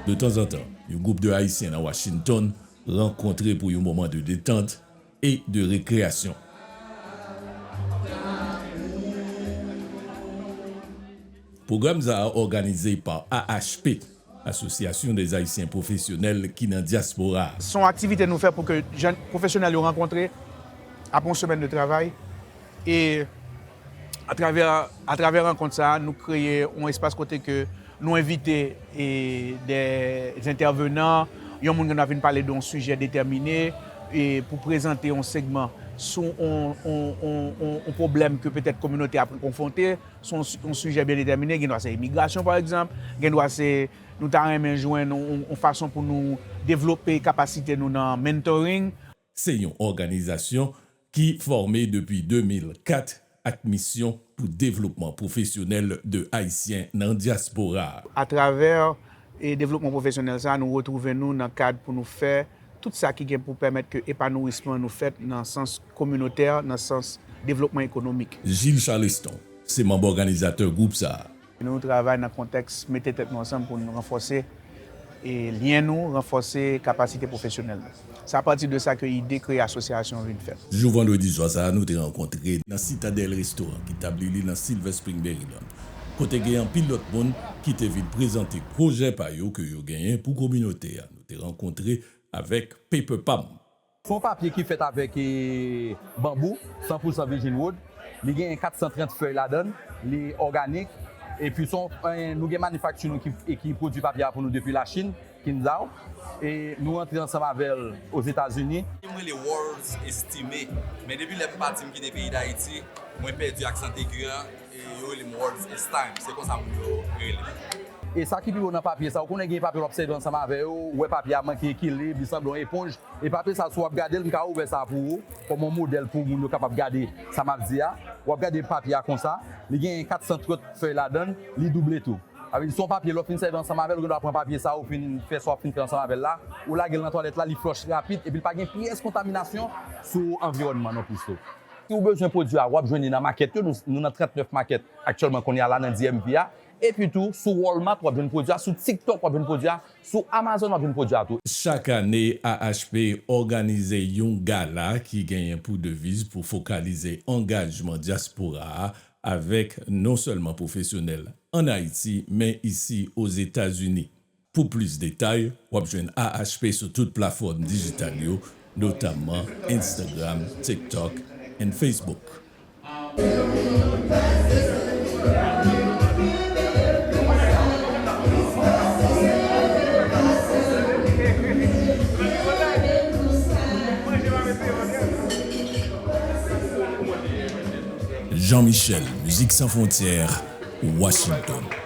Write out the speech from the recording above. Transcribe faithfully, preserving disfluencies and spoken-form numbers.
De tanzantan, yon gwoup de Ayisyen nan Washington rankontre pou yon moman de detant e de rekreyasyon. Pwogram sa a òganize pa A H P, Association des Haïtiens Professionnels ki nan dyaspora a. Se yon aktivite nou fè pou ke jèn pwofesyonèl yo rankontre apre yon semèn de travay. E atravè, atravè rankont sa a, nou kreye yon espas kote ke nou envite e, de entèvenan, yon moun ki va vin pale de yon sijè detèmine e pou prezante yon segman sou yon, yon, yon, yon, yon pwoblèm ke petèt kominote a ap konfwonte, sou yon, yon sijè byen detèmine, gen dwa se imigrasyon pa egzanp, gen dwa se nou ta renmen jwenn yon, yon, yon fason pou nou devlope kapasite nou nan mentoring. Se yon òganizasyon ki fòme depi de mil kat ak misyon pou devlopman pwofesyonèl de Ayisyen nan dyaspora a. Atravè e devlopman pwofesyonèl sa a, nou retwouve nou nan kad pou nou fè tout sa ki gen pou pèmèt ke epanouisman nou fèt nan sans kominotè, nan sans devlopman ekonomik. Gilles Charleston se manm òganizatè gwoup sa a. Nou travay nan kontèks mete tèt nou ansanm pou nou ranfòse e lyen nou, ranfòse kapasite pwofesyonèl nou. Se apati de sa ke ide kreye asosyasyon vin fèt. Jou vandredi swa sa a, nou te rankontre nan Citadel Restaurant ki tabli li nan Silver Spring, Maryland, kote gen anpil lòt moun ki te vin prezante pwojè pa yo ke yo genyen pou kominote a. Nou te rankontre avèk Paper Palm. Se yon papye ki fèt avèk e, banbou, san pou san virgin wood. Li genyen kat san trant fèy ladan l, li òganik. Epi se yon, e, nou gen manifakti nou ki, e ki pwodui papye a pou nou depi Lachin, Qingdao. E nou rantre ansanm avè l Ozetazini. Li rele World's Estimé. Men depi lè m pati m kite peyi Dayiti, mwen pèdi aksan aigu an. E yo rele m World's Esteem, se konsa moun yo rele m. E sa ki pi wo nan papye sa, ou konnen gen papye w ap sèvi ansanm avè yo, ou wè papye a manke ekilib, li sanble yon eponj. E papye sa, si w ap gade l, m ka ouvè sa pou ou, kòm yon modèl pou moun yo kapab gade sa m ap di a. W ap gade papye a konsa, li gen kat san trant fèy ladan l, li double tou. Sa vle di, se yon papye, lè w fin sèvi ansanm avè l, ou gen dwa pran papye sa, ou fin fè sa w ap fin fè ansanm avè l la, ou lage l nan twalèt la, li flòch rapid, epi l pa gen pyès kontaminasyon sou anviwònman non plis tou. Si w bezwen pwodui a, w ap jwenn li nan makèt yo. Nou, nou nan trant nèf makèt aktyèlman kounye a la nan D M V a. Epi tou, sou Walmart, w ap jwenn pwodui a. Sou TikTok, w ap jwenn pwodui a. Sou Amazon, w ap jwenn pwodui a tou. Chak ane, A H P òganize yon gala ki genyen pou deviz pou fokalize angajman dyaspora a avèk non sèlman pwofesyonèl ann Ayiti, men isi Ozetazini. Pou plis detay, w ap jwenn A H P sou tout platfòm dijital yo, notamman Instagram, TikTok and Facebook. Jean Michel, Mizik San Fwontyè, Washington.